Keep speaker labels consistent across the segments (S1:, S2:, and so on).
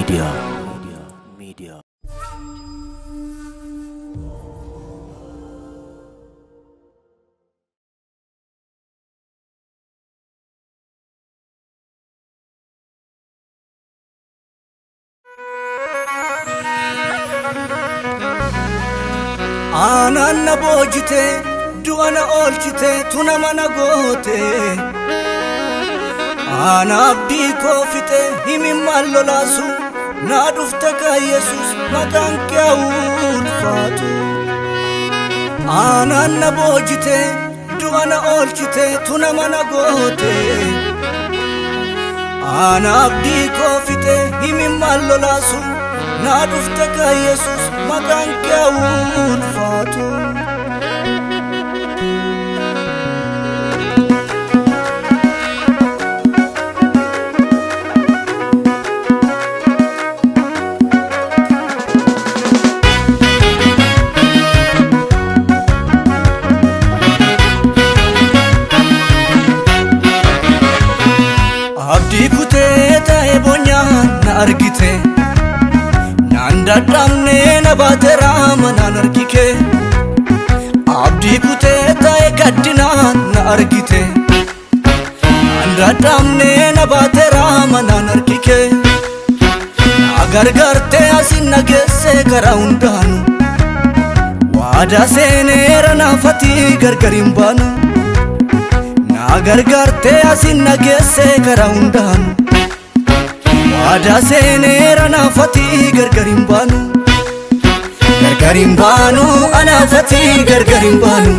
S1: Media. Media.
S2: Aanaan na boojite, du'a na oolchite, tuna mana goote. Ana abdii koo fixe, himimmaan lolaasu, naa dhufte kaa Yesuus maqaan kee ulfaatu. Aanaan na boojite, du'a na oolchite, tuna mana goote. Ana abdii koo fixe, himimmaan lolaasu, naa dhufte kaa Yesuus maqaan kee ulfaatu. Abdii kutee ta'e boonyaan na argite, naan dadhabne na baateera manaan argike. Abdii kutee ta'e gaddinaan na argite, naan dadhabne na baateera manaan argike. Na gargaarte asin na geesse karaa hundaanu, waadaa seeneera naafati gargar hin baanu. Na gargaarte asin na geesse karaa hundaanu, waadaa seeneera naafati gargar hin baanu. Gargar hin baanu anaafati gargar hin baanu.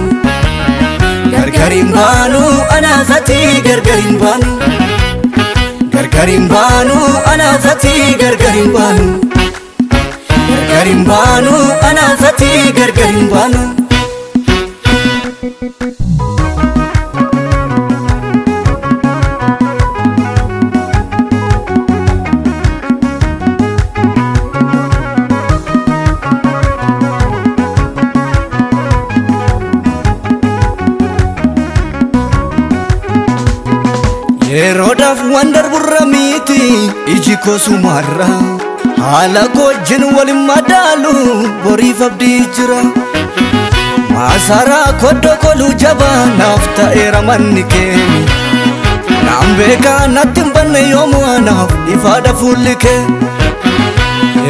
S2: Gargar hin baanu anaafati gargar hin baanu. Gargar hin baanu anaafati gargar hin baanu. Gargar hin baanu anaafati gargar hin baanu. Yeroodhaaf waan darburra miti iji koo sumarra, haala koo wajjin waliin madaalu boriif abdii jira. Maasaraa koddoo koluu jabaa naaf ta'eera manni kee. Naan beekaa natti hin banne yoomuu anaaf ifaadha fuulli kee.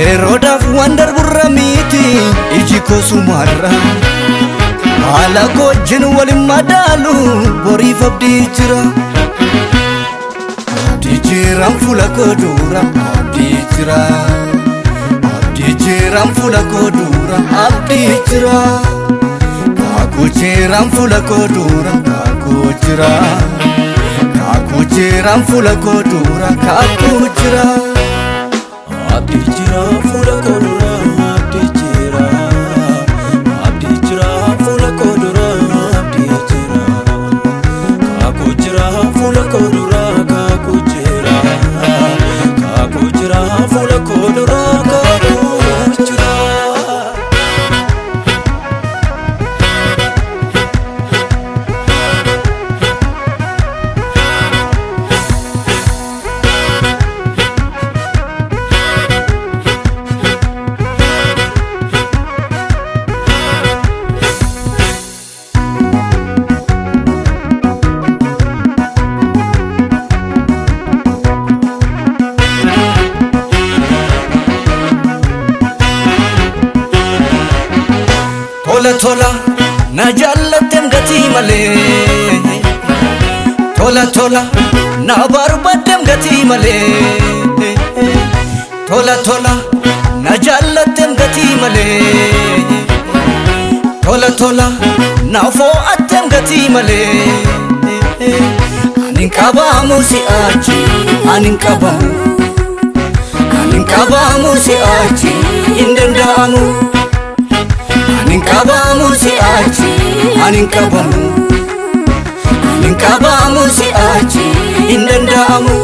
S2: Yeroodhaaf waan darburra miti iji koo sumarra, haala koo wajjin waliin madaalu boriif abdii jira. Abdii jiraan fuula koo dura, abdii jira. Abdii jiraan fuula koo dura, abdii jira. Kaakuu jiraan fuula koo dura, kaakuu jira. Kaakuu jiraan fuula koo dura, kaakuu jira.
S3: Abdii jira fuula koo dura, abdii jira. Abdii jira fuula koo dura, abdii jira. Kaakuu jira fuula koo dura, kaakuu jira. Kaakuu jira fuula koo dura, kaakuu jira.
S2: Tola tola na jaallatteem gatii malee. Tola tola na barbaaddeem gatii malee. Tola tola na jaallatteem gatii malee. Tola tola na fo'atteem gatii malee. Ani hin qabamu si'achi, ani hin qabamu. Ani hin qabamu si'achi, hin danda'amu. Ani hin qabamu si'achi, ani hin qabamu. Ani hin qabamu si'achi, hin danda'amu.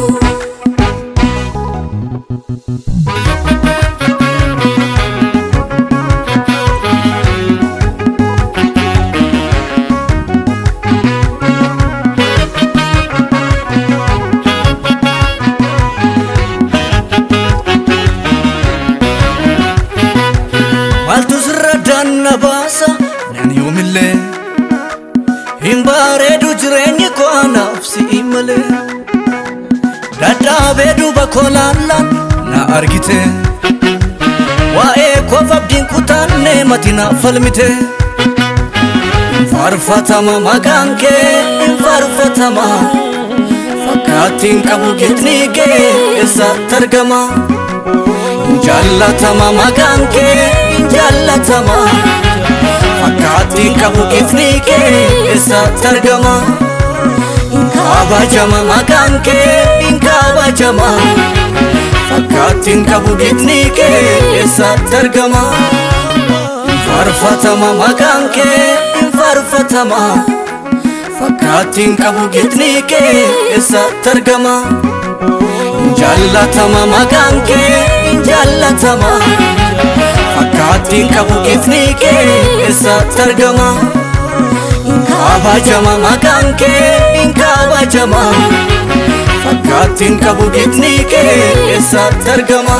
S2: Hin bareedu jireenyi koo anaaf si'i malee. Dadhaabee duuba koo laallaan na argite. Waa'ee koof abdiin kutaanne mati naaf falmite. Faarfatama maqaan kee, hin faarfatama. Fakkaattiin qabu gitni kee eessatti argama? Jaallatama maqaan kee, jaallatama. Fakkaattiin qabu gitni kee eessatti argama? Kabajama maqaan kee, hin kabajama. Fakkaattiin qabu gitni kee eessatti argama? Faarfatama maqaan kee, hin faarfatama. Fakkaattiin qabu gitni kee eessatti argama? Jaallatama maqaan kee, jaallatama. Fakkaattiin qabu gitni kee eessatti argama? Kabajama maqaan kee, hin kabajama. Fakkaattiin qabu gitni kee eessatti argama?